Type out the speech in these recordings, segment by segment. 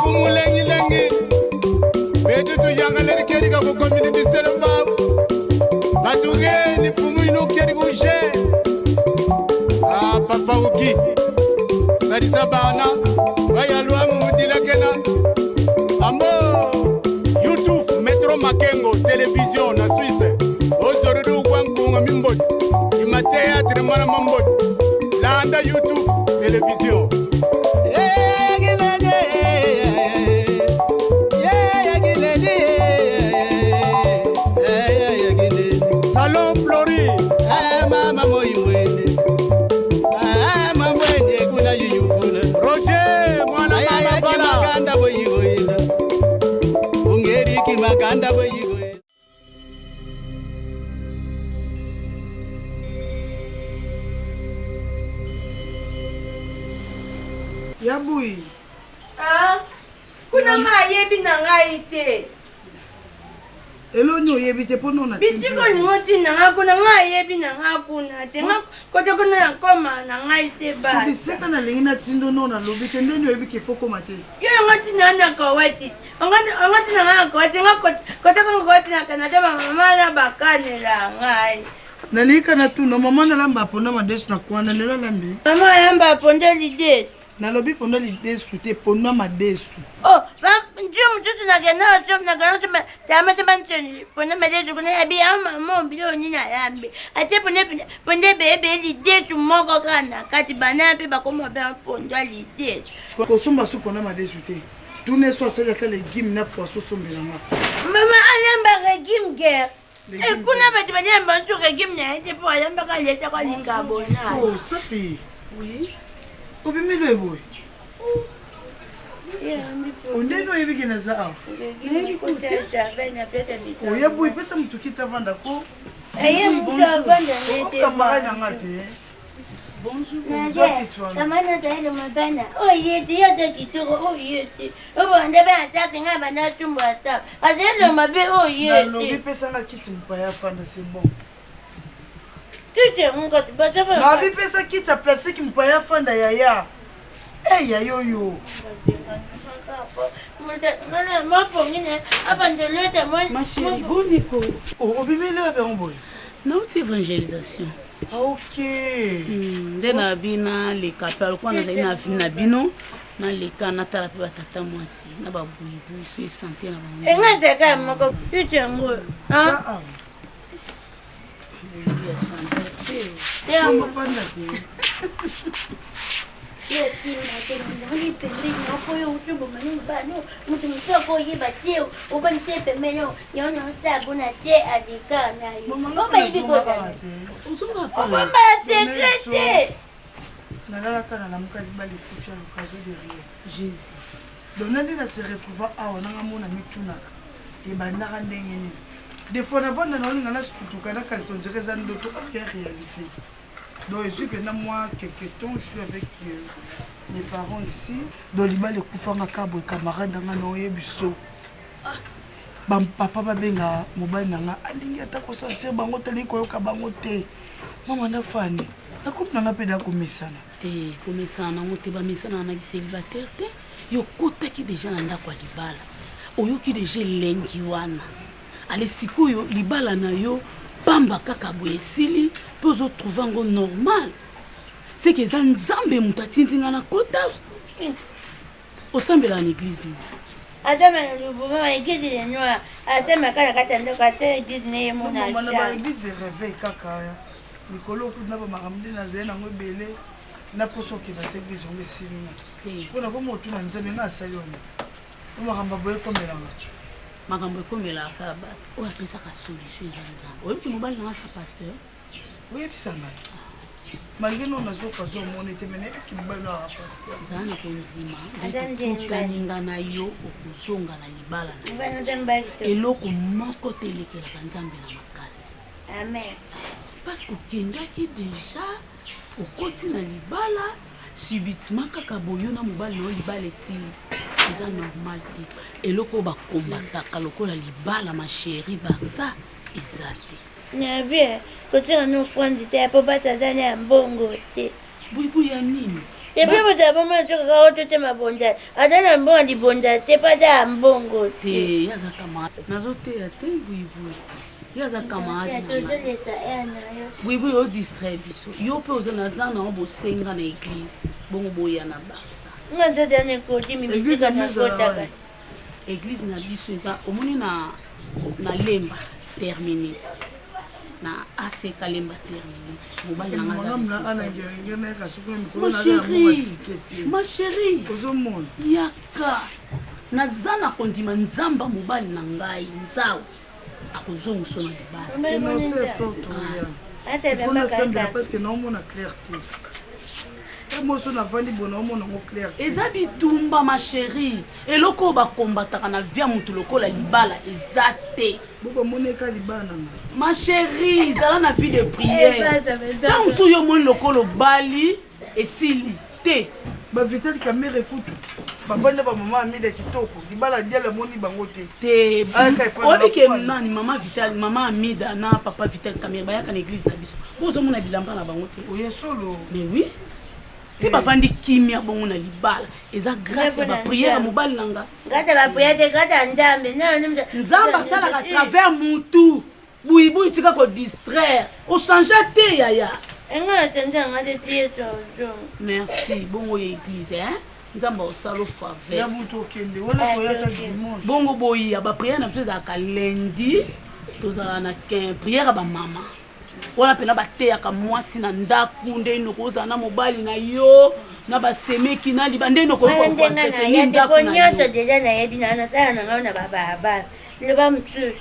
Mfumu lengi-lengi betu tuyangaleli kerika ku commune di Selembao batugeni mfumu inu keri kuje ah, papa uki salisa bana bayalwamu mudilakena ambo youtube metro makengo television na Suisse ozorudu kwa nkunga mimboti imateatre mwana mamboti landa youtube television. Salon Flori, Roger mwana mama bala. Ya Buyi. Ah, kuna nga ayebi na ngai te. Eloni oyebi te mpo nona Bisika olingi otinda nga kuna nga ayebi na nga kuna te nga kota kuna na koma na ngai te ba. Bisika nalingi natindo no nalobi te ndeni oyebi ke fo koma te. Yo yango tinda na kowati. Yango tinda nga na kowati nga kota kuna kowati na Canada ba mama na bakanela ngai. Nalingi ka natuna mama nalamba ponda madesu na kwana lelo alambi. Mama alamba ponda lidesu. Nalobi ponda lidesu te ponda madesu. Oh, ndio mtoto nakenda nakenda tama tama ponda madesu kuna yabi ya mama bilo nini alambi. Ate ponda ponda bebe lidesu moko kaka na kati bana mpe bakoma be ponda lidesu. Kosomba su ponda madesu te. Tuna eso asali ata legume na poisson osombela nga. Mama alamba legume guerre. Eh, kuna bato bayamba nsuka gim na ye te mpo ayambaka alesaka likabo na Oh, Safi. Oui. Obimi lo boye. Ondeni oyebi ke naza awa. Oye boye pesa motu kiti avanda ko. Aye motu avanda nde te. Camarade na nga te. Bonjour. Zwa kiti wana. Mama nazali mabana oyo te yo aza kitoko oyo te obanda mpe atake ngai banda tumbo ata azali mabe oyo Nalobi te pesa nga kiti mopaya afanda c'est bon. kiti yango kasi baza Nabi pesa kiti ya plastique mopaya afanda yaya. Eh yaya oyo. Mapongi na abandolota Ma chérie, boni ko. Obimi lelo yango boye. Nauti évangélisation. Ah ok. Nde na bina leka mpe lokola nazali na vi na bino naleka natala mpe batata mwasi na babuibui so esante na bango. Enga ezalaka moko kiti yango Za awa. Buibui ya change te. yango Ofanda te. Yo tina te nazali pembeni na mpo yo uti oboma nini bano moto mosusu akoyeba te obani te pembeni yo yango naosabona te aleka na yo Mama nga o bayebi nazonga awa kozala te. Ozonga pa. obomba secret te. Nalalaka nalamuka libala ekufi ya l'occasion de rien. Jésus. Donc na nde na se retrouva awa nanga mona mitunaka ebandaka ndenge nini. Des fois navanda na olinga nasutuka nakanisa on dirait eza ndoto or ya réalité. Donc ezwi mpenza moi quelque temps je suis avec mes parents ici. Donc libala ekufanga kaka boye camarade na nga na oyebi so. Bapapa babenga mobali na nga alingi ata kosentir bango te alingi koyoka bango te. Mama nafani nakomi na nga mpe da komesana. Te komesana nango te bamesana na célibataire te. Yo okotaki deja na ndako ya libala oyoki deja elengi wana ale sikoyo libala na yo pamba kaka boye esili mpe ozotrouve yango normal seke eza nzambe moto atindi nga na kota osambelaka na église nini? Ata maloboma ba église de noir ata makala kati ya ndako ata église na ye mona Mama na ba église de réveil kaka likolo kutu na bamakambo nde nazali nango ebele na poso okenda te église yango esili nga Te. mpona komo otuna nzambe nga asali wana po makambo aboye ekomelanga. Makambo ekomelaka bato oyo apesaka solution eza nzambe. Oyebi mobali nanga aza pasteur. Oyebisa ngai malgré no nazoka zo omoni te me nayebiki mobali no aka pasteur. Zala na kondima Aza nde nde tokutani nga na yo okozonga na libala na yo. Bana nzambe balito. Eloko moko te elekelaka nzambe na makasi. Amen. Parce que okendaki deja okoti na libala subitement kaka boyo na mobali na yo libala esili eza normal te. Eloko oyo bakombataka lokola libala ma chérie Barça eza te. Nabi kotinga no fandi te po basi aza na ya mbongo te. Buibui ya nini? Epuis moto ya bongo azokaka oto te mabonza aza na mbongo libonza te mpo aza ya mbongo te. Ye aza camarade nazoteya te buibui ye aza camarade buibui o distrait biso yo mpe oza naza na yo bosenga na eglise bongo boya na barsa. Nga nzoto na ekoti mimitika nakotaka. Eglise na biso eza omoni na na lemba terminus na ACK lemba terminus mobali na nga ma chérie ozomona yaka naza na kondima nzamba mobali na ngai nzau akozongiso na libala enonce fort oya il faut nasambela parce que naomona clair te e moso navandi bo naomona yango clair eza bitumba ma chérie eloko oyo bakombataka na vie ya motu lokola libala eza te bo bamoni eka libala na nga ma chérie zala na vie de prière ntango mosusu yo omoni lokola obali esili te bavitali kamere kutu bavandi na bamama amida kitoko libala diala amoni bango te te oyebi ke nani mama vital mama amida na papa vital kamere bayaka na eglise na biso bozomona bilamba na bango te oye solo mais oui ti bavandi kimia bongo na libala eza grâce ya bapriere ya mobali na nga Grâce ya bapriere te grâce ya nzambe nzambe asalaka travers mutu buyibuyi tika ko distraire ochange te yaya enga na change yanga te tie tonton merci bongo ya église hein nzambe osala faveur ya butu okende wana toyaka dimanche bongo boyi ya bapriere na biso ezalaka lundi tozala na priere ya bamama wana mpena bateyaka mwasi na ndako nde noko ozala na mobali na yo na basemeki na liba nde noko ndeko nyonso deja nayebi na nasala na ngai na babalabala loba mosusu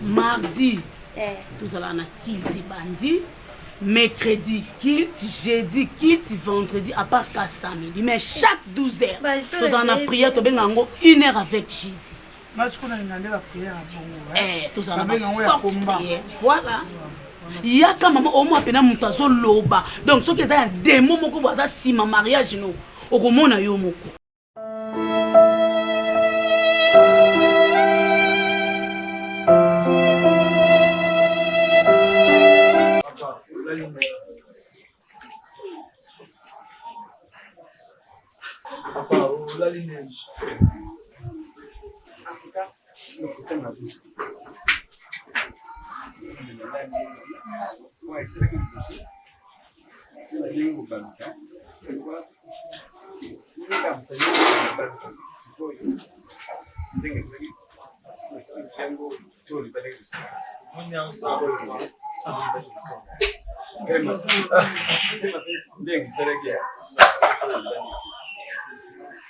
mardi eh. tozalaka na kilti bandi mercredi kilt jeudi kilt vendredi à part ka samedi mais chaque 12 heures tozala na prière tobenga yango une heure avec jésus nga sikoyo nalinga nde baprière ya bongo eh, tozala babenga yango ya combat voilà yaka mama omwa mpena moto azoloba donc soki eza ya demo moko bo aza nsima mariage no okomona yo moko Papa, olali nini?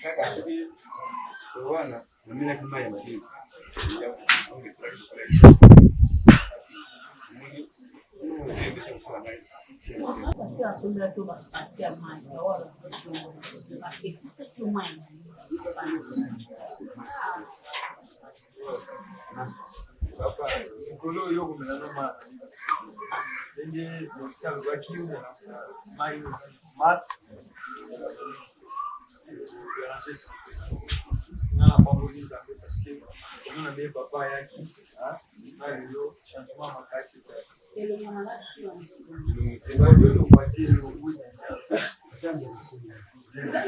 Kaka soki wana namelaki mai ya mabe Papa, mokolo oyo okomela no mai ndenge médecin alobaki omela mai oyo eza normal déranger santé nga na pamboli nzambe parce que omona nde papa ayaki na lelo changement makasi ezali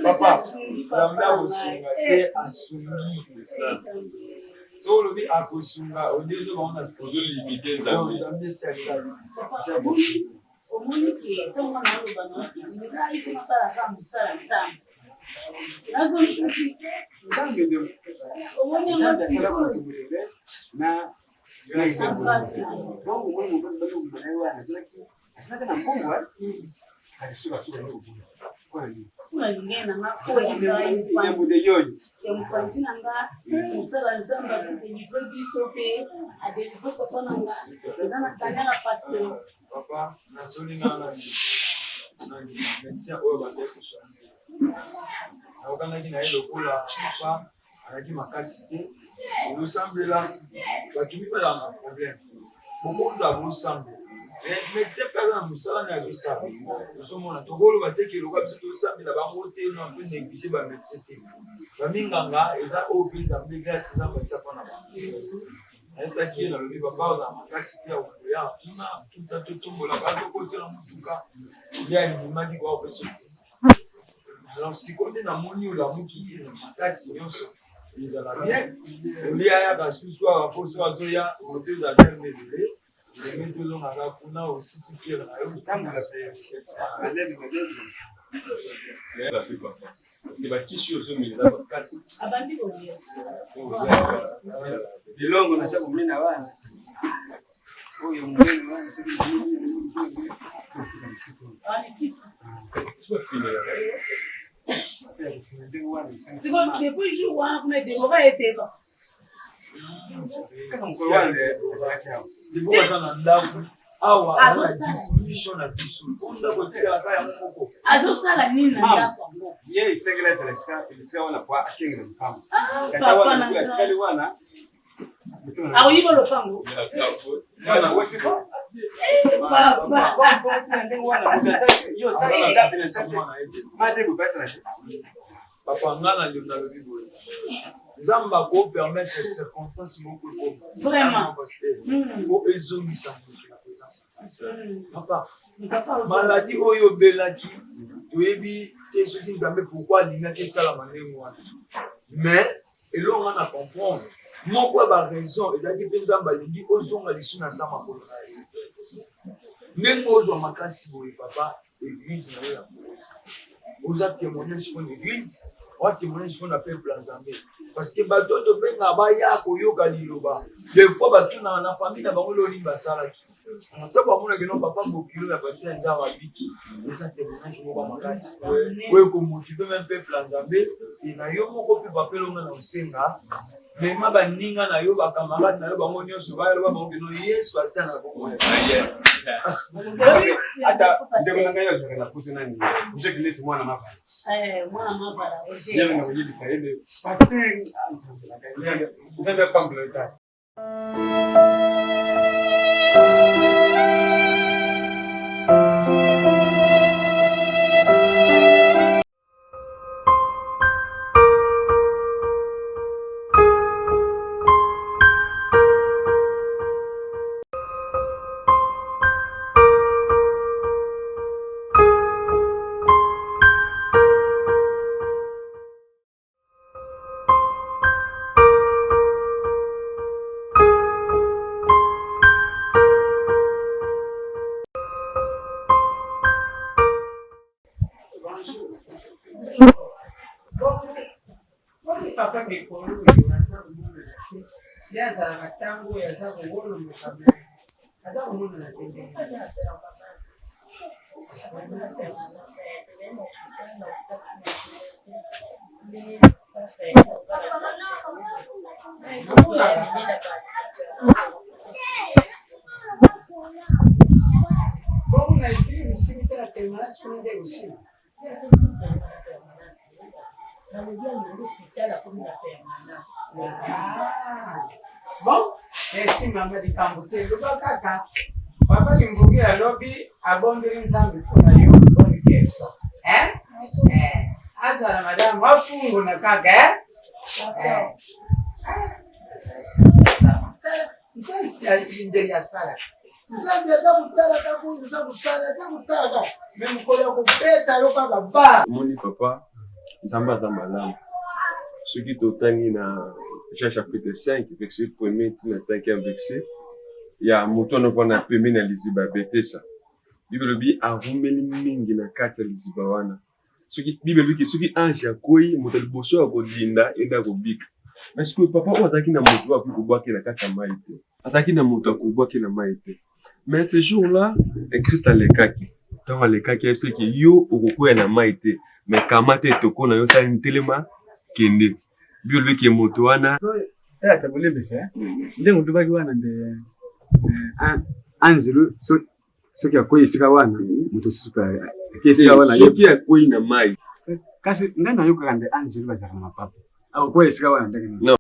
Papa, nzambe akosunga te asungi. Soki olobi akosunga olie bango na ozolimite nzambe. Nzambe esi asali. Omoni ke ntango nga naoloba na yo ke ngai mpo nasala kaka mosala nzambe nazomikokise Nzambe nde omoni yango Nzambe asala sikoyo moto molebe na na esengo. Bongo omoni mobali bali kobima na ye wana azalaki asalaka na mbongo kasi sukasuka nde kobima mpona nini? Kuna lingai na nga oyo ya ngai Elembo de yoyo. Ya mopanzi na nga mosala nzambe azodelivre biso mpe adelivre papa na nga eza na kanala pasteur Papa, nazoli na nani nani médecin oyo bandaki kosoigne nayokanaki na ye lokola papa azalaki makasi te ozosambela bato mi bazala na problème bokozala bosambela médecin mpe aza na mosala na azosala ozomona tokoloba te ke lokola biso tosambela bango te no mpe néglige bamédecin te baminganga eza oyo mpe nzambe grâce eza batisa mpo na bango nayebisaki ye nalobi papa ozala makasi te ya koya kuna tuta totombola bato kotia na motuka nde andimaki kwa kopesa. Alors sikoyo nde namoni olamuki na makasi nyonso ezala bien olia ayaka susu awa mpo so azoya moto ezala telema ebele seme tozongaka kuna osisi pierre na yo Parce que bakisi oyo ozomela eza makasi. Abandi kolia. Bilongo naza komena wana oyo monene wana soki Sikoyo depuis jour wana kuna Deborah eteba. Kaka mokolo wana azalaki awa. Deborah aza na ndako awa aza na disposition na biso po ndako etikalaka yango moko. Azosala nini na ndako yango? Ye esengeli azala esika wana po akengela lopango. Ah, Kata papa wana na lokola ngai. atikali wana Akoyiba lopango. Papa nga na yo nalobi boye nzambe akopermettre circonstance moko ekoma Vraiment. po ezongisa moto na présence papa maladi oyo obelaki toyebi te soki nzambe pourkui alingaki esalama ndenge wana mais Eloko nga na comprendre, moko ya ba raison ezalaki pe Nzambe alingi ozonga lisusu na sa makolo na ye. Ndenge ozwa makasi boye papa, eglise na yo ya boye. Oza témoignage pona eglise, oza témoignage pona peuple ya Nzambe. Parce que bato oyo tobengaka baya koyoka liloba, des fois batunaka na famille na bango eloko nini basalaki. Ntango bamonaki no papa bokilo ya basi ya Nzambe abiki, eza témoignage moko ya makasi oyo ekomotive meme peuple ya Nzambe. E na yo moko mpe papa elonga na kosenga mema baninga na yo bakamarade na yo bango nyonso bayaloba bango keno Yesu aza na bomoi. Ata ndeko na ngai azalaka na poto nani Jacques Lesi mwana mavala. Mwana mavala Roger. Yeye na koyebisa ye nde pasteur Nzambe Nzambe apambola yo tata. Papa mikolo oyo aza komonana te, ye azalaka ntango oyo aza kowololoka me aza komonana te ndenge bongo na eglise esili te na permanence kuna nde ekosila. Bon, merci mama likambo te loba kaka papa limboki alobi abondeli nzambe mpo na yo bonne guérison hein? Eh, azala madame afunguna kaka eh? Eh. Nzambe ndenge asalaka Nzambe aza kotala kaka oyo oza kosala, aza kotala kaka me mokolo ya kobeta yo kaka ba. Omoni papa, Nzambe aza malamu. Soki totangi na Jean chapitre 5 verset premier ti na 5e verset ya moto wana ovanda pembeni ya liziba ya Betesa, Bible elobi arumeli mingi na kati ya liziba wana. Soki Bible elobi ke soki ange akwei, moto ya liboso ya kodinda ye nde akobika. Mais sikoyo papa oyo azalaki na moto oyo akoki kobwaka ye na kati ya mayi te. Azalaki na moto ya kobwaka ye na mayi te. Mais ce jour là, Christ alekaki. Ntango alekaki ayebisaki ke yo okokweya na mayi te, mais kamata etoko na yo osala nini, telema kende. Bible elobi ke moto wana Tata bolembisa ndenge olobaki wana nde anzelu soki akwei esika wana moto mosusu mpe ake esika wana soki akwei na mai kasi ngai nayokaka nde anzelu bazalaka na mapapa akokwei esika wana ndenge nini?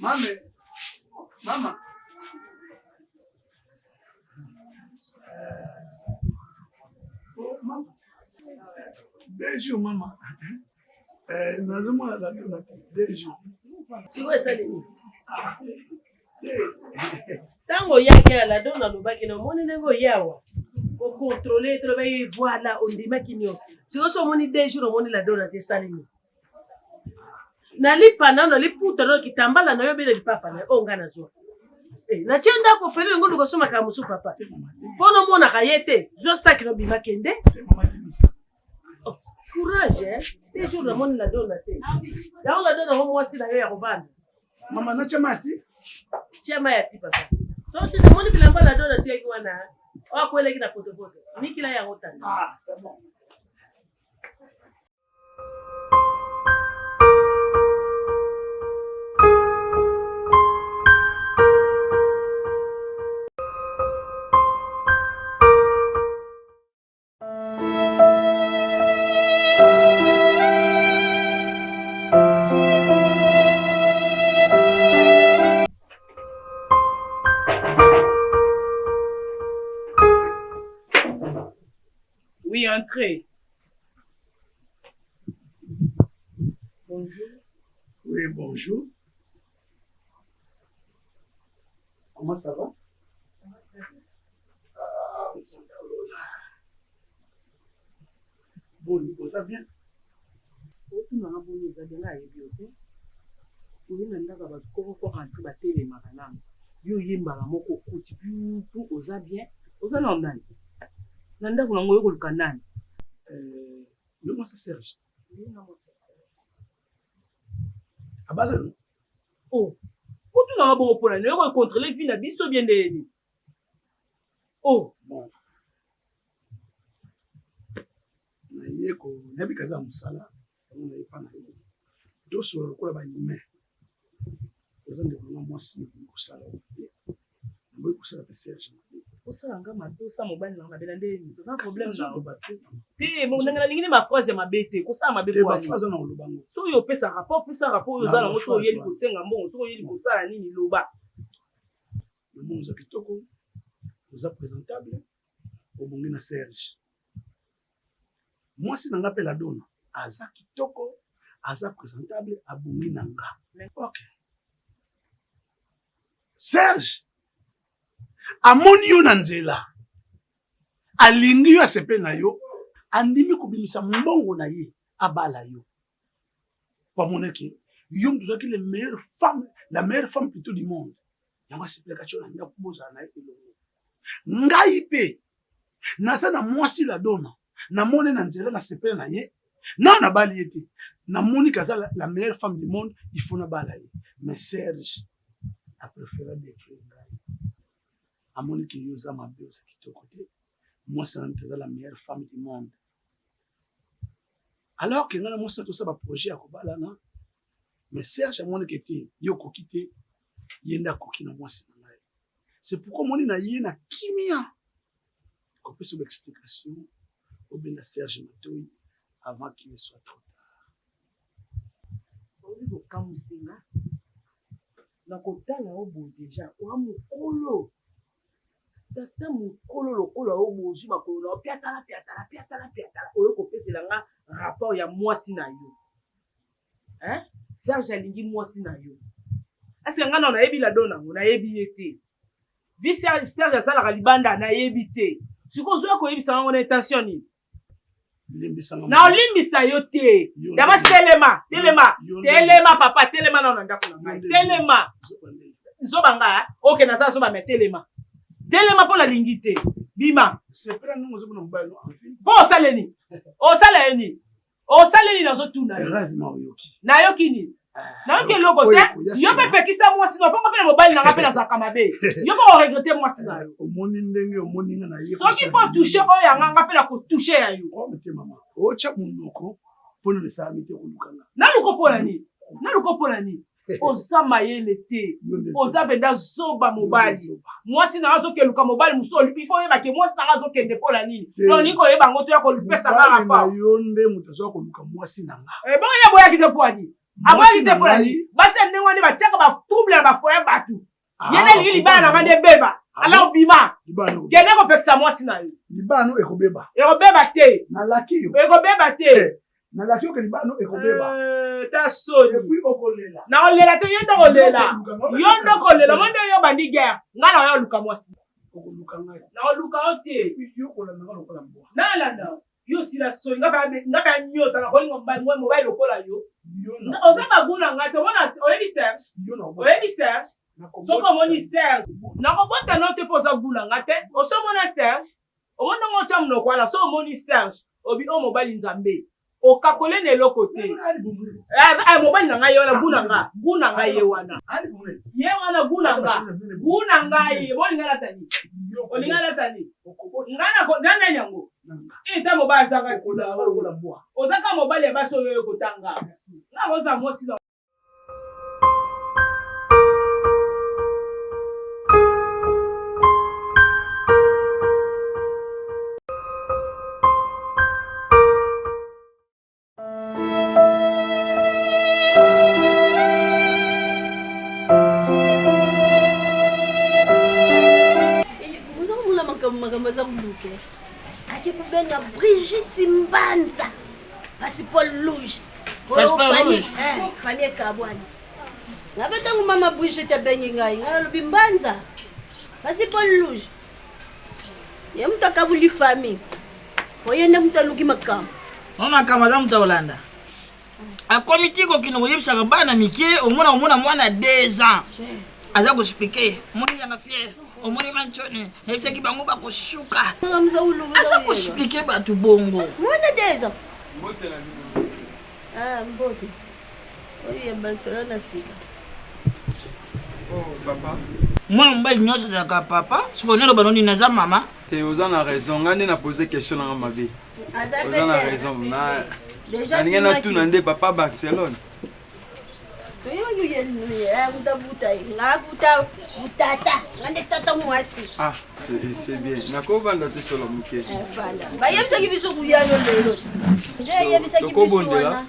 Mame, mama. Oh, mama. Bonjour, mama. Nazomona ladona te deux jours. Sikoyo esali nini? Ntango oyaki ya ladona alobaki na omoni ndenge oye awa kokontrole tolobaki voilà ondimaki nyonso. Sikoyo so omoni deux jours omoni ladona te esali nini? Na lipa na yo na liputa na yo kitambala na yo bele lipapa na yo oyo ngai nazwa. Eh, natie ndako ofele lingo luka so makambo mosusu papa. Mpo namonaka ye te zwa saki na obima kende. Oh, courage hein. Te jour namoni la dona te. Yango la dona ngo mwasi na yo ya kobanda. Mama na tia mati. Tia mai ya ti papa. So si namoni bilamba la dona tiaki wana. Oyo akwelaki na potopoto. Nikila yango tanda. Ah, c'est bon. Oui, entrez. Bonjour. Oui, bonjour. Comment ça va? Ah, Boni, oza bien? Otunanga boni oza bien, nga ayebi yo te. Oye na ndako ya bato koko ko rentre batelemaka nanu. Yo oye mbala moko okuti piupu oza bien? Oza nanu nani? Na ndako nango oye koluka nani? Euh, yo mwasi Serge. Ye nga mwasi Serge. Abala yo? Oh, otunanga bongo pona nini? Oye ko contrôler vie na biso bien ndenge nini? Oh. Bon. Naye ko nayebi kaza mosala yango naye pa na yo. Tosolola lokola ba humain. Oza ndeko na nga mwasi nakoki kosala yo mabe. Naboyi kosala pe Serge mabe. Osala nga mabe, osala mobali na nga mabe na ndenge nini? Toza na problème na yo. Te. Te, bon ndenge nalingi nde ba phrase ya mabe te. Kosala mabe Te po ba nini? phrase wana oloba ngo. Soki opesa rapport, pesa rapport oyo oza Na nango ba soki phrase oyeli wana. kosenga mbongo, soki oyeli kosala nini loba. Namoni oza kitoko, oza presentable, obongi na Serge. Mwasi na nga pe la dona aza kitoko, aza presentable, abongi na nga. Ok. Serge amoni yo na nzela, alingi yo, asepeli na yo, andimi kobimisa mbongo na ye abala yo. Po amona ke yo moto ozalaki le meilleur femme, la meilleure femme plutôt du monde. Yango asepelaka tio na ndako bozala na ye elongo. Ngai pe naza na mwasi la dona, namoni na nzela nasepela na ye, nano nabali ye te, namoni ke aza la, la meilleure femme du monde, il faut nabala ye. Mais Serge a prefera detruire ngai. Amoni ke yo oza mabe, oza kitoko te, mwasi na ngai aza la meilleure femme du monde. Alors que ngai na mwasi na tosala ba projet ya kobalana, mais Serge amoni ke te, yo okoki te, ye nde akoki na mwasi na ngai. C'est pourquoi omoni na ye na kimia kopesa ba explication, obenda Serge matoyi avant qu'il ne soit trop tard. Oyebi kokamwisi nga na kotala yo boye dejà oa mukolo Tata mukolo lokola yo boye ozwi makolo na yo piatala piatala piatala piatala oye kopesela nga rapport ya mwasi na yo hein? Serge alingi mwasi na yo est-ce que nga nao nayebi la dona yango nayebi ye te vi Serge, Serge asalaka libanda nayebi te sikoyo ozoya koyebisa nga ngo na intention nini Na olimbisa yo te damas telema telema telema papa telema nao na ndako na ngai telema zoba nga eh? oke naza zoba me telema telema mpo nalingi te bima mpo osaleni osala ye nini osaleli nazotuna nayoki nini nayoki eloko te yo mpe pekisa mwasi na mpongo mpe na mobali na nga mpe nazalaka mabe yo mpe oregrete mwasi na yo omoni ndenge omoni nga na ye soki mpo touche oyo ya nga nga mpe na kotouche ya yo oh, te mama otya monoko mpo nini esalami te koluka nga naluko mpo na nini naluko mpo na nini oza mayele te oza mpenza zoba mobali mwasi na nga azokeluka mobali mosusu olubi fo oyeba ke mwasi na nga azokende mpo na nini donc olingi koyeba yango toya kopesa nga rapport yo nde moto azoya koluka mwasi na nga ebongo eh, ye aboyaki te mpo ani aboyaki te mpo na nini basi ya ndenge wana batiaka batrouble na bafoye bato ah, ye nde alingi libala na nga nde ebeba ah, alors bima kende kopekisa mwasi na yo libala no ekobeba ekobeba te nalaki yo ekobeba te eh. Nalaki yo ke libala no ekobeba. Euh, ta soni. Et puis okolela. Nakolela te yo nde okolela. Yo nde okolela mo nde yo bandi guerre. Ngai na oya luka mwasi. Okoluka ngai. Nakoluka yo te. Et puis yo kolanda ngai lokola mbwa. Nalanda yo sila soni nga nga ba nyota na kolinga mobali mobali lokola yo. Oza bagu na ngai te omona oyebi Serge. Oyebi Serge. Soki omoni Serge nakobota no te mpo oza gu na ngai te. Osi omona Serge. Omoni ndenge otia munoko wana soki omoni Serge obi oyo mobali nzambe okakole na eloko te eh, eh, mobali na ngai ye wana gu na nga gu na ngai ye wana ye wana gu na nga gu na ngai bolinga alata nini olinga alata nini ngai na nani yango ita eh, mobali azanga ntina oza kaka mobali ya basi oyo oyo kotanga ngai kozala mwasi na Makambo aza koluka ake kobenga Brigitte Mbanza passeport rouge famille eh, ekabwani nga mpe ntango mama Brigitte abengi ngai ngai nalobi mbanza passeport rouge ye moto akabuli famille po ye nde moto aluki makambo o makambo aza moto akolanda akomi ti kokende koyebisaka bana mike omona omona mwana 2 ans eh. aza koexplike omoni yanga fiere omoni mancone nayebisaki bango bakosuka aza koexplike bato bongo mwana 2 ans ah, mbote oyo ya barcelone na sika oh, papa mwana mobali nyonso azalaka papa sikoyo naloba no nini naza mama te oza na raison ngai nde na pose question nanga mabe oza na raison nalingi natuna nde papa barcelone toyebaki ye buta nga buta butata nga nde tata mwasi ah c'est bien nakovanda tosolo moke eh, bayebisaki biso kuyano lelo nde ayebisaki biso wana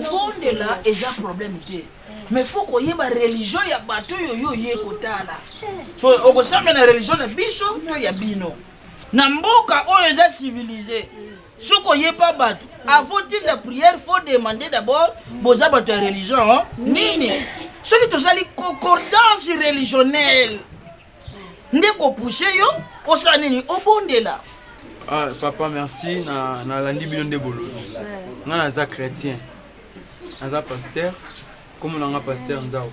kobondela eza problème te mais faut koyeba religion ya bato oyo yo oye kotala so okosambela na religion na biso to ya bino na mboka oyo eza civilise soki oyepa bato avant tinda prière faut demander d'abord boza bato ya religion nini soki tosali concordance religionnelle nde kopousse yo osala nini obondela ah, papa merci nalandi bino nde bolobi ngai naza chrétien naza pasteur kombo na nga pasteur nzau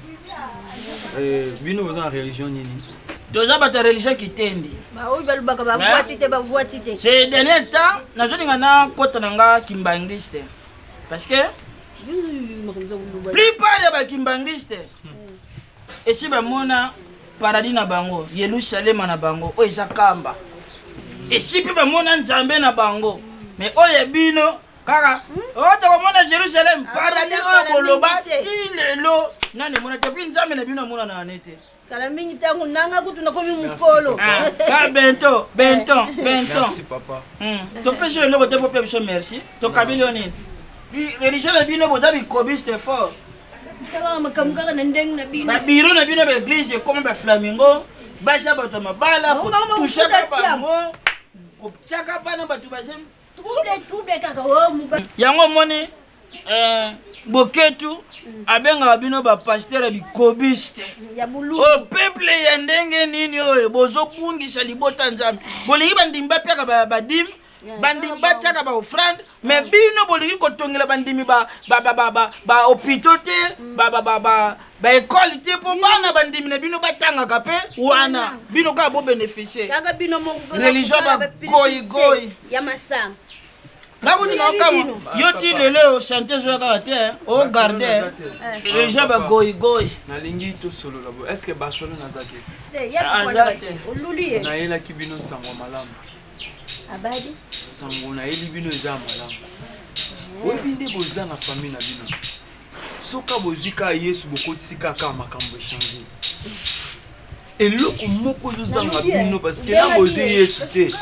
eh, bino boza na religion nini toza bato ya religion kitendi baoyo balobaka bavwati te bavwati te ces dernier temps nazolinga nakota na nga kimbangliste parce que plupart ya bakimbangliste esi bamona paradis na bango yelusalema na bango oyo eza kamba esi mpe bamona nzambe na bango mais oyo ya bino kaka oyo tokomona jerusalem ah, paradis oyo boloba ti lelo nani emona te puis nzambe na bino amonanaka ne te kala mingi ntango nanga kutu nakomi mokolo ah, ka bento bento bento hmm. topesi yo eloko te po mpe biso merci tokabili yo nini religion na bino boza bikobiste fort salaka makambo kaka na ndenge na bino babiro na bino baeglise ekoma baflamingo basi ya bato ya mabala kotushaka bango kotiaka bana bato bazemi oh, yango omoni eh, boketu abengaka bino bapastere ya bikobiste oyo oh, peuple ya ndenge nini oyo bozobungisa libota nzambe bolingi bandimi bapiaka badime bandimi batiaka baofrande me bino bolingi kotongela bandimi bahopitau te baekole te mpo bana bandimi na bino batangaka mpe wana bino kaka bobeneficie religion bagoigoi ya masanga nakuti naokamwa yo ti lelo chante ezoya kaka te ogarde eh. religion bagoigoi nalingi tosolola bo est ce que barcelone aza te nayelaki bino sango malamu Abadi. Sango nayeli bino eza ya malamu. Oyebi nde boza na famille na bino. Soka bozwi kaka Yesu bokotisi kaka makambo echange. Eloko moko ezozanga eh. bino parce que na bozwi Yesu te.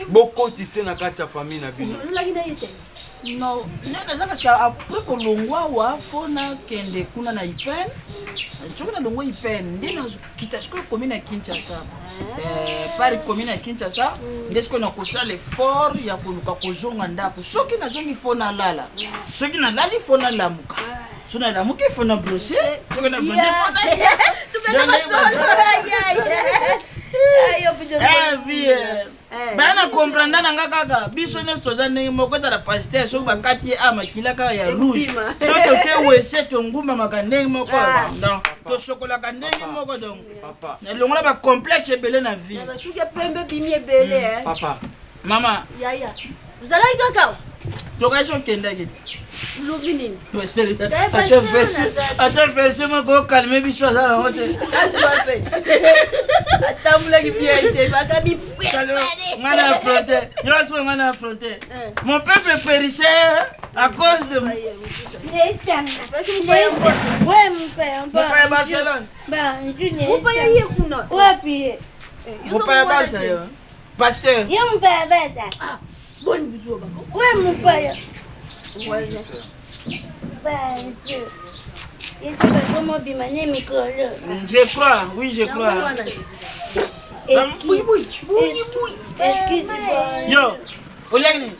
Bokotise na kati ya famille na bino. Non, nde naza parce que après kolongwa awa fo nakende kuna na IPN. Soki nalongwa IPN nde nakita sikoyo commune ya Kinshasa. Eh, par commune ya Kinshasa nde sikoyo nakosala effort ya koluka kozonga ndako. Soki nazongi fo nalala. Soki nalali fo nalamuka. Soki nalamuki fo na brosser. Soki na brosser fo nalia. Eh, vie. Baya na comprendre na nga kaka biso nyonso toza ndenge moko ezala pasteur soki bakati ye a makila kaka ya rouge soki toke wese tongumbamaka ndenge moko donc tosokolaka ndenge moko donc elongola bacomplexe ebele na vie basuki ya pembe bimi ebele eh. Papa. Mama. Yaya. Ozalaki kaka? Tokasi okendaki ti. Lobi nini? Ata verse, ata verse moko okalme biso aza nango te. Azwa pe. Atambulaki bien te, bakabi Nga na affronter. Nyonso nga na affronter. Mon peuple périssait à cause de Mopaya Barcelone. Mopaya ye kuna. Wapi ye? Mopaya Barça yo. Pasteur. Ye mopaya Barça. Ah, boni biso ba. We mopaya. Bonjour. Yeti bakoma obima ne mikolo. Je crois, oui, je crois. Bui bui, bui bui. Yo, oliaki nini?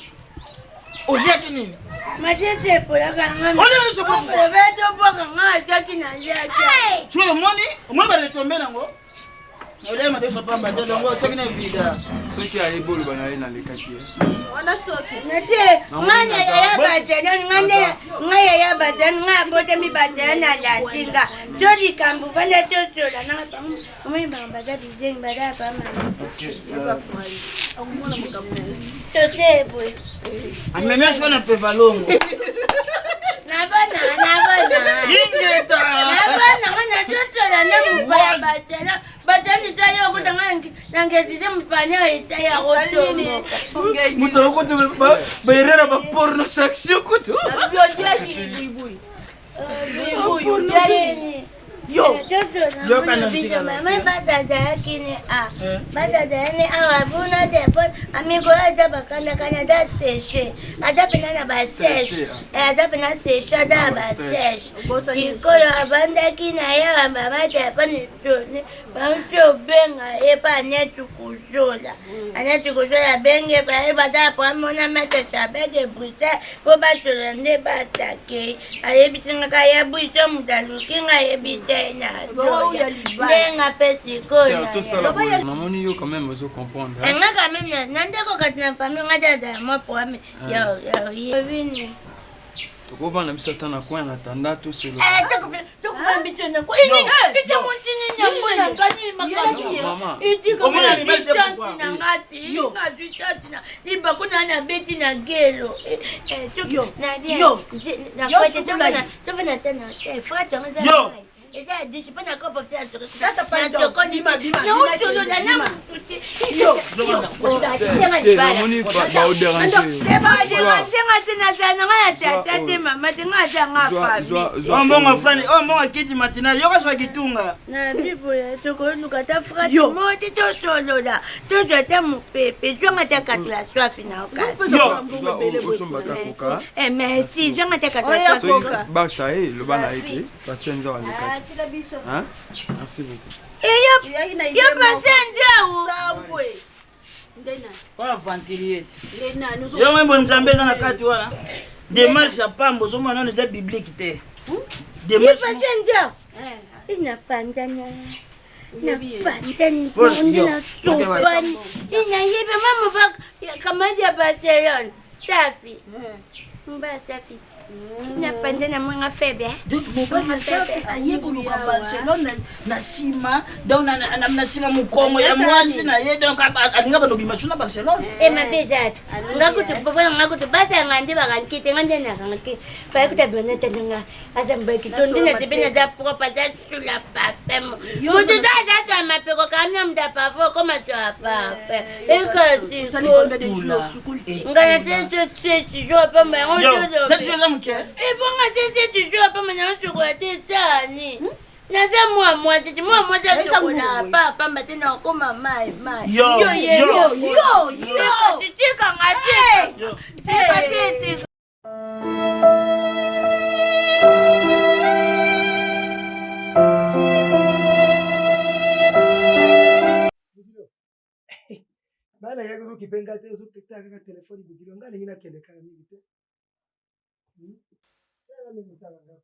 Oliaki nini? Matete epolaka nga. Oliaki nini sopo? Obeto boka nga azaki na liaka. Soki omoni, omoni ba retombe nango. Olai madeso pamba te longo soki na vida. Soki ayebi oloba na ye nalekaki ye. Wana soki. Nate nga na yaya bazana nga nde nga yaya bazana nga abotami bazana na landi nga. To likambo vanda tosola na nga bango omoni bango baza bizengi baza pama. Tote boye. Amemi siko na pevalongo. Nabona nabona. Ingeta. Nabona nga nazosola na mopaya bazana bazana eza yo kuta nga nangezise mopanya eza ya kotongo. Moto yango kutu baerreur ya baporno section kutu. Yo. Mama bazazalaki ni a bazazala ni awa buna telefone amikolo aza bakandakanda aza seche aza mpena na baseche aza mpena seche aza na baseche sikoyo abandaki na ye bamama telefone sone bauti obenga ye mpe aneti kozola aneti kozola abenge baye baza po amona mete chabet de bruxelles mpo basola nde batake ayebisi nga ka ya biso moto aluki nga ayebi te na nde nga mpe sikoyo namoni yo quand même ozo comprendre nga quand même na ndeko kati na famille nga tata mwa poame ya ya tokovanda biso ata na coin na tanda tosolola tokofanda biso na coin ite montini nyango na ngani makambo itikochanti na ngati nazwi chanti na libaku na nabeti na gelo tofanda ta na hotel frate yango eza eza ya dusi mpo na kopo te naosolola na motu te baderange te nazala nanga ya tata te mama te nga aza nga fami mbongo frani oyo mbongo kiti matina yoka swa kitunga na biboya tokoluka ata frati moko te tosolola tozwa ata mopepe zwanga ata katula swafi na okasiosomba ata koka merci zwanga ata katula swafi bakisa ye loba na ye te Pasenza walekaki. Hein? Merci beaucoup. Yo pasenza Sambwe. Wana aventurier. Yo wembo nzambe eza na kati wana. Démarche ya pamba ozomona nano eza biblique te. Démarche. Pasenza. Inapanzana. Napanzani ndi nasopani. Inayebi mama kamadi ya Barcelone. Safi. Mba safi. napanza na mwanga faible donc mobali ya safi aye koluka barcelone na nsima donc na nsima mokongo ya mwasi na ye donc alinga bando bima su na barcelone e mabe eza wapi nga kutu papa nga kutu basanga nde bakangi te nga nde nakangaki baye kuta bonatana nga aza mbaki tondi na tebe naza propre aza sula parfum moto to aza twa mapeko kamna moto ya parfum okoma twa parfum ekasi nga na te se toujours pamba yango ebonga te se toujours pamba yango sokola te sani naza mwa mwasi ti mwa mwasi asokola pa pamba te na okoma mai mai yo yo yo tikanga te tika te tika. Ozokipe nga te, ozotala kaka telefone bokilo. Nga alingi nakende kaka mingi te. Tala ndenge esala nga.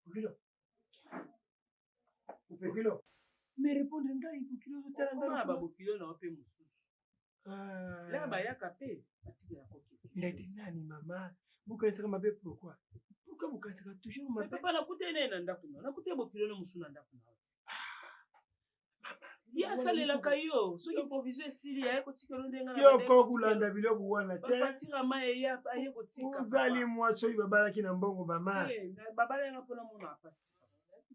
Bokilo. Bokilo. Mais répondre ngai bokilo ozotala nga. Okoma na babokilo na yo mpe mosusu. Ah. Laka bayaka mpe batikela kokende. Ndete nani mama? Bokanisaka mabe pourquoi? Pourquoi bokanisaka toujours mabe? Papa nakutani naye na ndako na yo. Nakutani bokilo na mosusu na ndako na yo. Ye asalelaka yo soki provision esili aye kotika yo ndenge yo ko kolanda biloko wana te. Bafatira mai eya aye kotika. Ozali mwasi oyo babalaki na mbongo mama. Babalaki nga mpona mona pasi.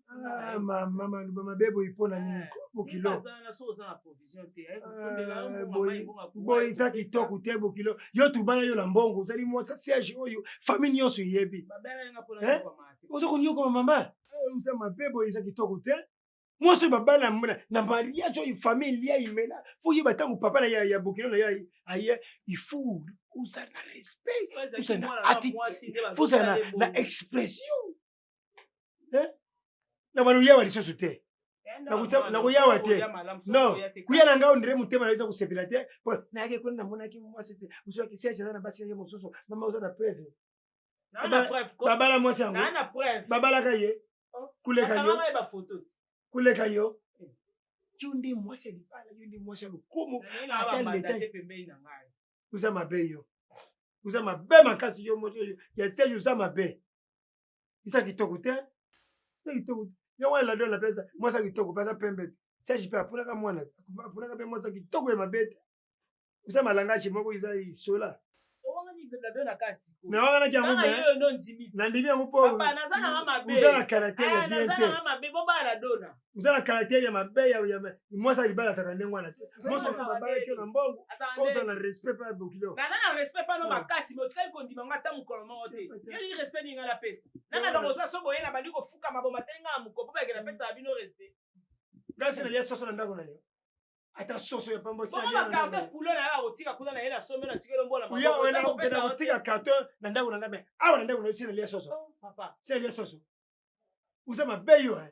Ah, mama maloba mabe boye mpo na nini eh, bokilo eh, boye eza kitoko te bokilo yo tubala yo na mbongo ozali mwasi siège oyo famille nyonso eyebi eh? oza konyokoma mama oza mabe boye eza kitoko te mwasi oyo babala na mariage oyo famille lia imela fo oyeba ntango papa na ya bokilo na ye aye il faut ozala na respect ozala na attitude fo ozala na expression eh? Na bano yawa lisusu te. Nakoyawa te. Non, kuya na ngai ondire motema na yo eza kosepela te. Po nayaki kuna namonaki mwasi te. Ozwaki siège aza na basi na ye mosusu. Mama oza na preuve. Babala mwasi yango. Babalaka ye. Oh. Kuleka yo. Kuleka yo. Yo nde mwasi ya libala, yo nde mwasi ya lokumu. Ata leta. Oza mabe yo. Oza mabe makasi yo moto ya siège oza mabe. Eza kitoko te. Eza kitoko te. Yango wana lado na pesa mwasi ya kitoko pesa pembe te. Serge pe aponaka mwana, aponaka pe mwasi ya kitoko ya mabe te. Oza malangage moko eza isola. Nawanganaki yango mais nandimi yango mpo oza na caractère ya bien te. Oza na caractère ya mabe ya mwasi ya libala azalaka ndenge wana te. Mwasi oyo babalaki yo na mbongo, faut ozala na respect mpe ya bokilo. Naza na respect pano makasi mais otikali kondima nga ata mokolo moko te. Yo olingi respect nini nga napesa? Nanga ndako oza so boye na bandi kofukama bomateli nga na mokopo bayeke napesaka bino respect. Nga si nalia soso na ndako na yo. Ata soso ya pamba Bongo ba carton couleur na yo akotika kuna na ye na sombe na tikelo mbola maboko. Oya oya na kotika carton na ndako na nga mais awa na ndako na yo si nalia soso. Oh, papa. Si nalia soso. Oza mabe yo hein.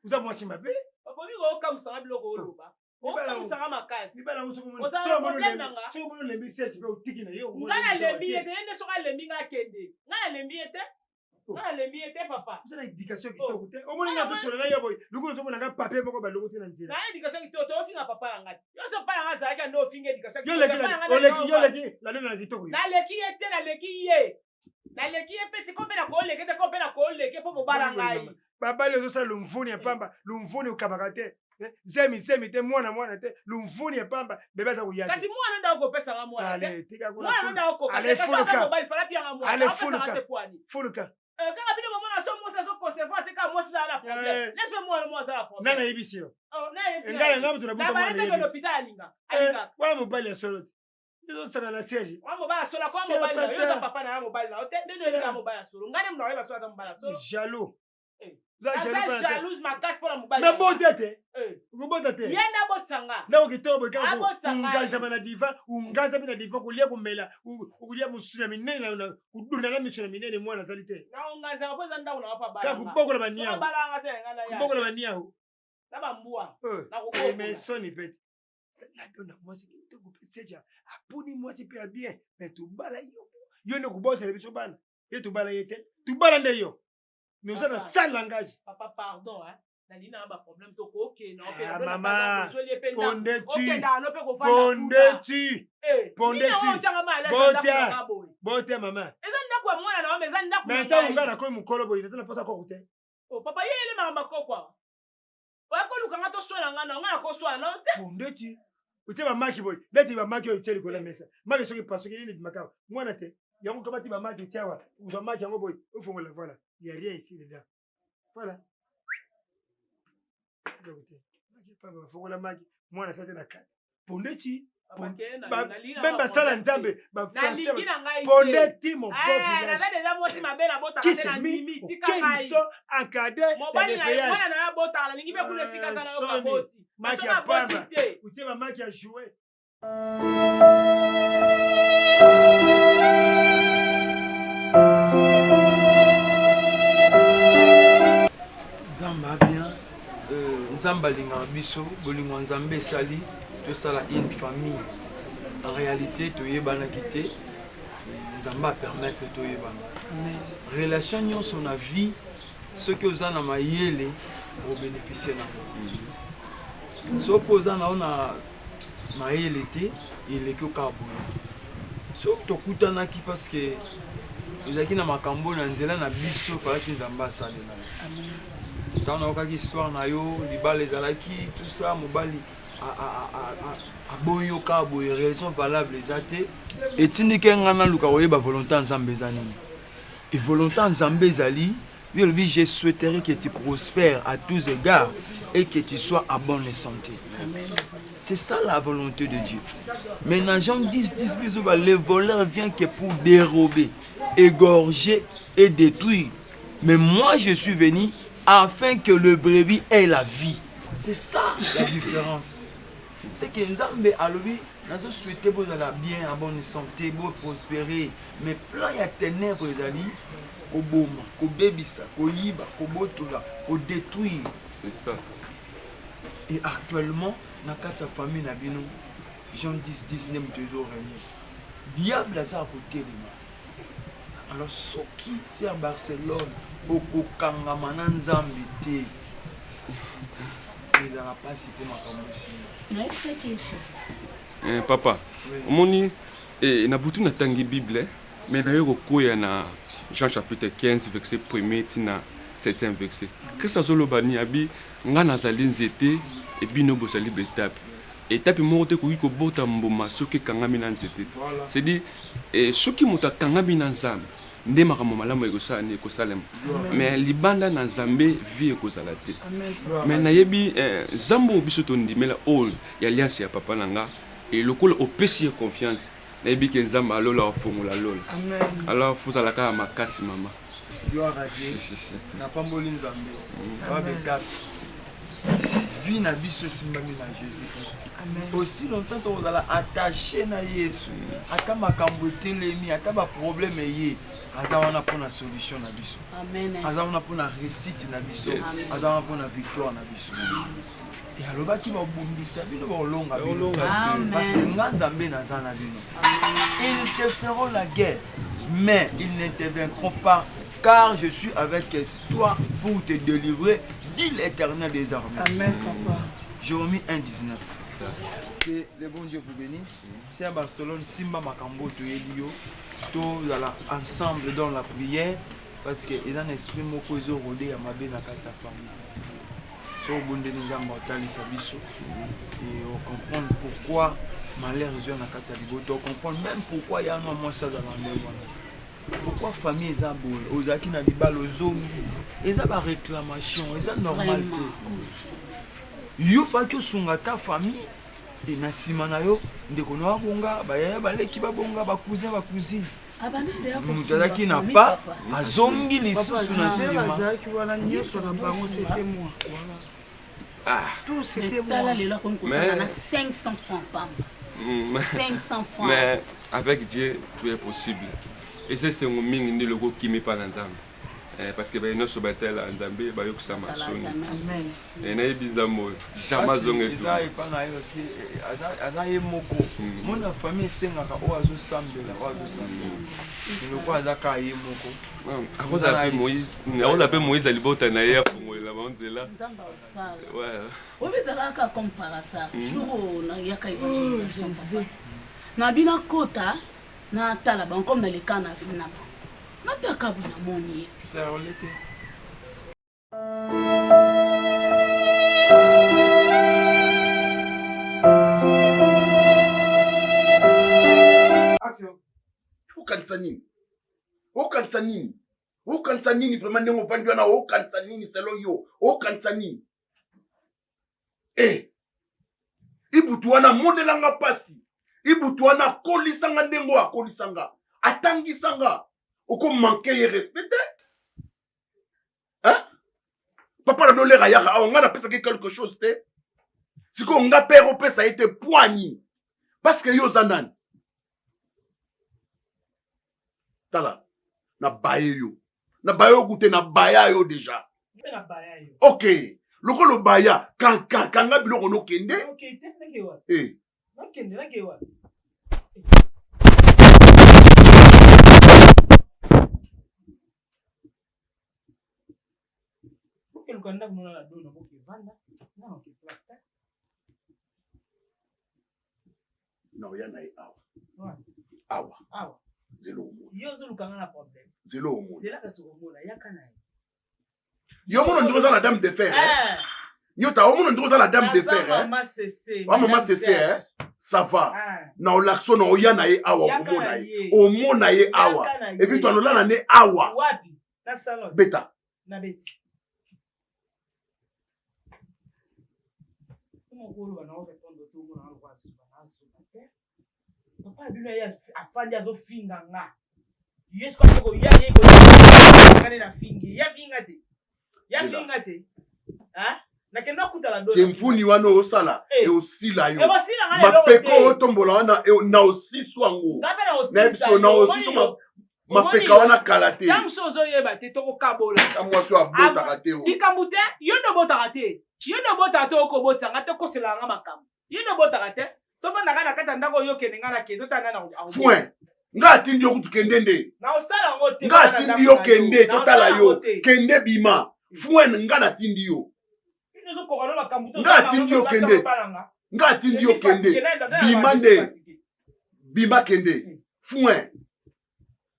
Oza mwasi mabe. Okomi kokamwisa nga biloko oloba. Okamwisa nga makasi. Ozala na problème na nga. Soki omoni olembi siège pe otiki na yo. Nga nalembi ye te, ye nde soki alembi nga akende. Nga nalembi ye te. Oh. Nga nalembi ye te papa. Oza na éducation kitoko te. Omoni nga nazosolola yo boye. Lokola ozomona nga papier moko balokoti na nzela. Na éducation kitoko te ofinga papa na nga te. Yo so papa na nga azalaki nde ofinga éducation kitoko. Yo oleki yo oleki lalelo na kitoko. Naleki ye te naleki ye. Naleki ye pe te ko pe nakoleke te ko pe nakoleke po bobala ngai. Babali ozosala lumvuni ya pamba, lumvuni okabaka te. Eh, zemi zemi te mwana mwana te lumvuni ya pamba bebe aza koya te. Kasi mwana nde akopesa nga mwana te. Ale tika kuna. Mwana nde akokoka. Ale fuluka. Mobali fala pia nga mwana. Ale fuluka. Fuluka. Eh, kaka bino bomona so mwasi azo concevoir te kaka mwasi na na problème. Eh. Laisse mwana mwana aza na problème. Nani ayebisi yo? Oh, nani ayebisi. Ngai na ngai moto na buta mwana. Na baleta l'hôpital alinga. Alingaka. Wana mobali ya solo te. ezosaka na siège wa mobali ya solo akoma mobali na yo oza papa na ya mobali na yo te nde oyebi mobali ya solo ngai nde moto nakoyeba solo aza mobali ya solo jaloux eh. naza jalouse makasi mpo na mobali mais bota te eh. okobota te ye nde abotisa nga ndako kitoko boye kaka unganzama na divan unganzami na divan kolia komela okolia mosuni ya minene kodunda na miso na minene mwana azali te naonganzaka mpo eza ndako na nga mpo kaka kobokola baniau kobokola baniau na bambwa eh, mais soni pe ladona mwasi kitoko mpe seja aponi mwasi mpe ya bien me tobala yo yo nde kobosela biso bana ye tobala ye te tobala nde yo mais oza na sale langage papa pardon hein nalingi nanga baproblème tokokende ah, mama ponde tu ponde tu ponde tu bota bota mama eza ndako ya mwana na yo mais eza ndako mais ntango ngai nakomi mokolo boye naza na mposa koko te oh, papa ye elemaka makoko awa oya koluka nga toswana nga na nga nakoswana na yo te bon ndeti otie bamaki boye ndeti bamaki oyo otie likolo ya mesa maki soki epasuki nini ebimaka awa mwana te yango kamati bamaki otie awa ozwa maki yango boye ofongola voilà ya rien ici dedans voilà bafongola maki mwana asa te na kati pondeti meme basala nzambe bafrançais ti mon qui s'est mis auquel ils sont encadrés maki ya pamba otie bamaki ya jouet Nzambe a bien euh, Nzambe alingaka biso bolingo ya Nzambe esali Tosala une famille. En réalité toyebanaki te. Nzambe a permettre toyebana. Relation nyonso na vie soki oza na mayele obénéficier nango. Soki oza na yo na mayele te eleki yo kaka boye. Soki tokutanaki parce que ezalaki na makambo na nzela na biso falaki Nzambe asalela. Ntango nayokaki histoire na yo libala ezalaki tout ça mobali aboyi yo kaka boye raison valable eza te etindiki ngai naluka koyeba volonté ya Nzambe eza nini. Et volonté ya Nzambe ezali lui alobi je souhaiterais que tu prospères à tous égards et que tu sois à bonne santé. C'est ça la volonté de Dieu. Mais dans Jean 10, 10, le voleur vient que pour dérober, égorger et détruire. Mais moi, je suis venu afin que le brebis ait la vie. C'est ça la différence. C'est que Nzambe alobi, nazo souhaiter bozala bien, en bonne santé, bo prospérer. Mais plan ya ténèbres ezali koboma, kobebisa, koyiba, kobotola, kodétruire. C'est ça. Et actuellement, na kati ya famille na bino, Jean 10, 10 nde moto ezo régner. Diable aza kotelema. Alors soki ser Barcelone okokangama na Nzambe te, ezala pasi mpo makambo esimba. Nayebisaki ye chef. Eh, papa, omoni eh, na butu natangi Bible mais naye kokwea na Jean chapitre 15 verset 1er ti na 7e verset. Christ azoloba ni abi nga nazali nzete e bino bozali betape. Etape moko te ekoki kobota mbuma soki ekangami na nzete te. C'est dit eh, soki moto akangami na Nzambe nde makambo malamu ekosala nini ekosalema. Mais libanda na Nzambe vie ekozala te. Mais nayebi eh, Nzambe oyo biso tondimela oyo ya alliance ya papa na nga e lokola opesi ye confiance nayebi ke Nzambe alola afongola lola. Alors fozala kaka makasi mama. Gloire à Dieu. Napamboli Nzambe. Ba betape. Vie na biso esimbami na Jésus-Christ. Aussi longtemps tokozala attaché na Yesu, ata makambo etelemi, ata ba problème eye, aza wana mpona solution na biso. Aza wana mpona réussite na biso. Aza wana mpona victoire na biso. E alobaki babundisa bino bakolonga bino. Parce que nga Nzambe naza na bino. Ils te feront la guerre, mais ils ne te vaincront pas, car je suis avec toi pour te délivrer, dit l'Éternel des armées. Amen, papa. Jérémie 1, 19. Que le bon Dieu vous bénisse. C'est à Barcelone, Simba Makambo, Toyelio, tozala ensemble dans la prière, parce que eza na esprit moko ezo rôder ya mabe na kati ya famille. So obondeli Nzambe atalisa biso et on comprendre pourquoi malheur ezwa na kati ya libota, on comprendre même pourquoi ya nwa mwasi azala ndenge wana. Pourquoi famille eza boye, ozalaki na libala ozongi, eza ba réclamation, eza normal te. Yo faki osunga ta famille et na nsima na yo ndeko na babonga, bayaya baleki babonga, ba cousin ba cousine. Moto azalaki na pa azongi lisusu na nsima. Bazalaki wana nyonso na bango c'était moi. Ah. Tout c'était moi. Tala lelo akomi kozala na 500 francs pamba. 500 francs. Mais avec Dieu tout est possible. Eza esengo mingi nde loko okimi mpa na Nzambe. Eh, parce que baye nyonso batala Nzambe bayokisama soni. Eh, nayebi Nzambe oyo jamais azonga eza etumba. epa na ye parce que aza ye moko mona famille esengaka oyo azosambela oyo azosambela eloko aza kaka ye moko. Akozala mpe Moïse, akozala mpe Moïse alibota na ye afongolela bango nzela. Nzambe akosala. Ouais. Oyo ezalaka kaka comme par hasard. Jour oyo nayaka évangélisation papa. Na bino kota natala bango comme naleka na na bango. Nataka boye namoni ye. Serole te. Okanisa nini? Okanisa nini? Okanisa nini vraiment ndenge ovandi wana okanisa nini selo yo? Okanisa nini? Eh! Ibutu wana amonela nga pasi. Ibutu wana akolisa nga ndenge oyo akolisa nga. Atangisa nga. Oko manquer ye respect te? Hein? Papa na dolera ayaka awa nga napesaki quelque chose te. Sikoyo nga père opesa ye te poids nini? Parce que yo oza nani? Tala, na baye yo. Na baye yo kute na baya yo déjà. Ok. Lokola obaya, kanga biloko nokende. Eh. Bokeluka ndako nona na dona bokevanda nga na place te. Naoya na ye awa. Awa. Awa. Zela omona. Yo ozoluka nga na problème. Zela omona. Zela kasi okomona yaka na ye. Yo mona ndenge oza na dame de fer. Eh? Nyota omona ndenge oza na dame de fer. Eh? Mama CC. Wa mama CC eh? Ça va. Ah. Na olakso na oya na ye awa omona ye. Omona ye awa. Et puis toi nolala ne awa. Wapi? Na salon. Beta. Na beti. Mokolo na répondre to mona na zuba na zuba te. Papa bino ye afandi azofinga nga. Ye sikoyo azo koya ye koya nde nafingi. Ye afinga te. Ye afinga te. Hein? Nakende akutala dona. Kimvuni wana osala eh. eosila yo. Mapeko otombola wana na osiso yango. Na biso na osiso mapeka wana kala te. Ntango mosusu ozoyeba te tokokabola. Mwasi oyo abotaka te. Likambo te, yo nde obotaka te. Yo nde obotaka te okobotisa nga te okoselaka nga makambo. Yo nde obotaka te. Tofandaka na kati ya ndako oyo okende nga nakende otala nani Foin. Nga atindi yo kutu kende nde. Naosala yango te. Nga atindi yo kende totala yo. Kende bima. Foin nga natindi yo. Nga atindi yo kende. Nga atindi yo kende. Bima nde. Bima kende. Foin.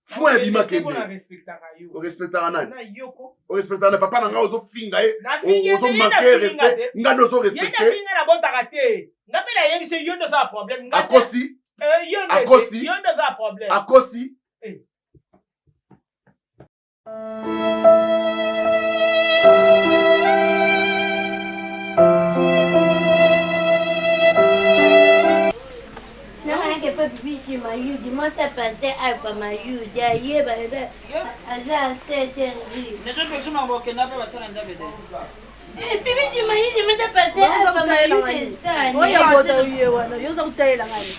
Foin bima kende. Orespectaka nani? Orespectaka nani? Papa na nga ozofinga ye, ozo manquer respect, nga nde ozo respecter. Ye nde nabotaka te. Nga pe nayebisi yo nde oza na problème. Akosi. Akosi. Yo nde oza na problème. Akosi. Bisi mayudi mwasi apate alpha mayudi ayeba aza tete nri bibisi mayudi mwasi apate alpha mayudi oyo abota ye wana yo oza kotalela ngai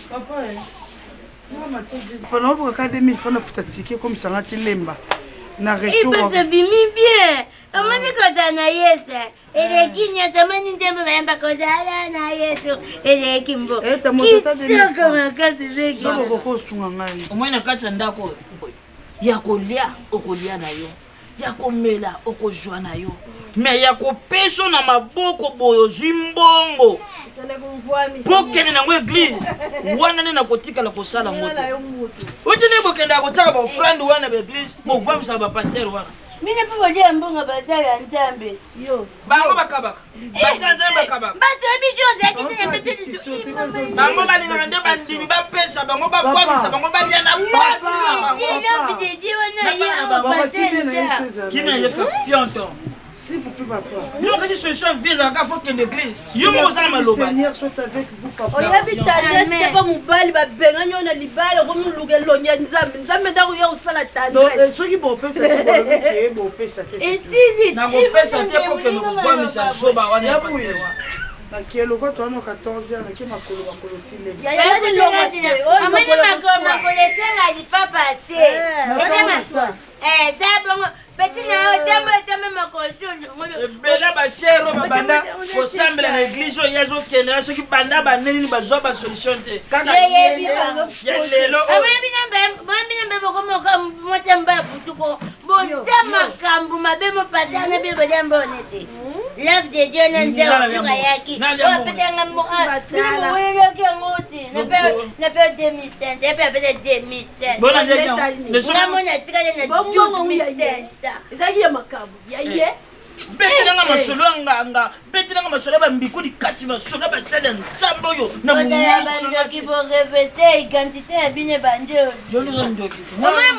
Pona ovuka ka 2000 francs nafuta ticket ekomisa nga ti lemba na retour. Ibeso bimi bien. Omoni kozala na Yesu eleki nyonso omoni nzembo bayamba kozala na Yesu eleki mbo. Kitoko makasi leki. Soki okoki osunga ngai. Omoni na kati ya ndako oyo ya kolia okolia na yo ya komela okozwa na yo me ya kopesa na maboko boye ozwi mbongo mpo okende nango eglize wana nde nakotikala kosala yango te oti nde bokendaka kotiaka baofrande wana baeglize bovwamisaka bapaster wana Bino mpe bolia mbongo basali ya Nzambe. Bango bakabaka. Basali ya Nzambe bakabaka. Bato ya biso ozalaki te na mbeto Bango balingaka nde bandimi bapesa bango bafwamisa bango balia na pasi na bango. Kimia ye fe fionton. S'il vous plaît, papa. Yo kasi solution vie ezalaka faut kende église. Yo moko oza na maloba. Seigneur soit avec vous papa. Oyebi tendresse te mpo mobali babengani yo na libala okomi oluka elongi ya Nzambe. Nzambe nde akoya kosala tendresse. Eh, soki bopesa te bolobi ke bopesa te. Etili. Nakopesa te mpo kende kovwamisa zoba wana ya pasteur wana. Nakie lokwa toa no 14 heures nakie makolo makolo ti lelo. Amoni makolo makolo esenga lipapa te. Eza Eh, za bongo petit na yo tambo tambo makolo ebele bashere oyo babanda kosambela na eglise oyo ye azokende ya soki banda baneni bazwa basolution te kaka ya lelo oyebi bokomoka motamba ya butuko boza makambo mabe mopasa na bino boza mbone te love de dieu na nzambe ayaki oyo apesanga mowelaki yango te na pe 2005 epe apesa 2005 ngamona atikali na ezalaki ya makambo ya ye eh. betelanga eh. masolo ya nganga betelanga masolo ya bambiku likati masolo ya basali ya nzambe oyo na mondoki borevete identité ya bino ebandi oyo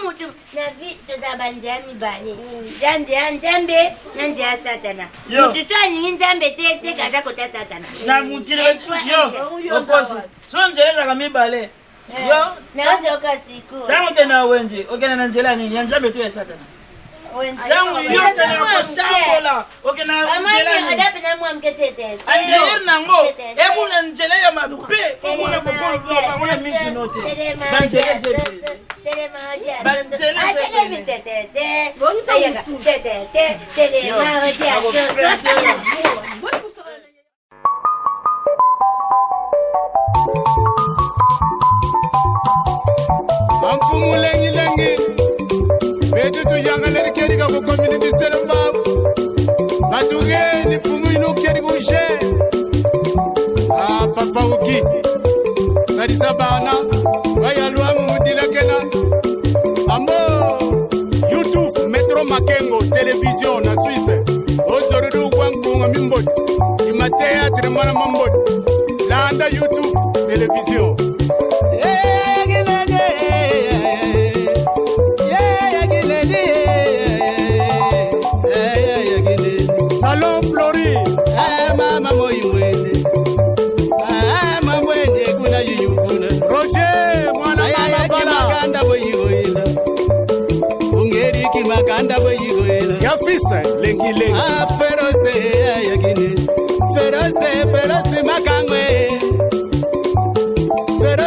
motu na vie tozala banzela mibale ya nzela nzambe na nzela satana motu so alingi nzambe te seke aza kota satana na mokili yo okosi so nzela ezalaka mibale Eh, yo nazoka sikoyo ntango okende na wenze okende na nzela nini ya nzambe to ya satana ntango yo okende na kotambola okende na nzela nini andeyere nango ekuna nzela ya mabe okuna kokoloba ngo na misino te banzela eza ebele. Amfumu lengilengi betu tuyangaleri keri ka ku community Selembao batugeni mfumu inu keri kushe ah papa uki salisa bana bayalwamu mudilakena ambo youtube metro makengo television na Suisse ozorudu gwankunga mimboti imateatre mwana mamboti landa youtube television. Salon Flori. Mama moi mwene. Mama mwene kuna yuyufuna. Roger mwana mama bala. Kimakanda boyigoyela. Ungeri kimakanda boyigoyela. Ya fils lengi lengi. Afero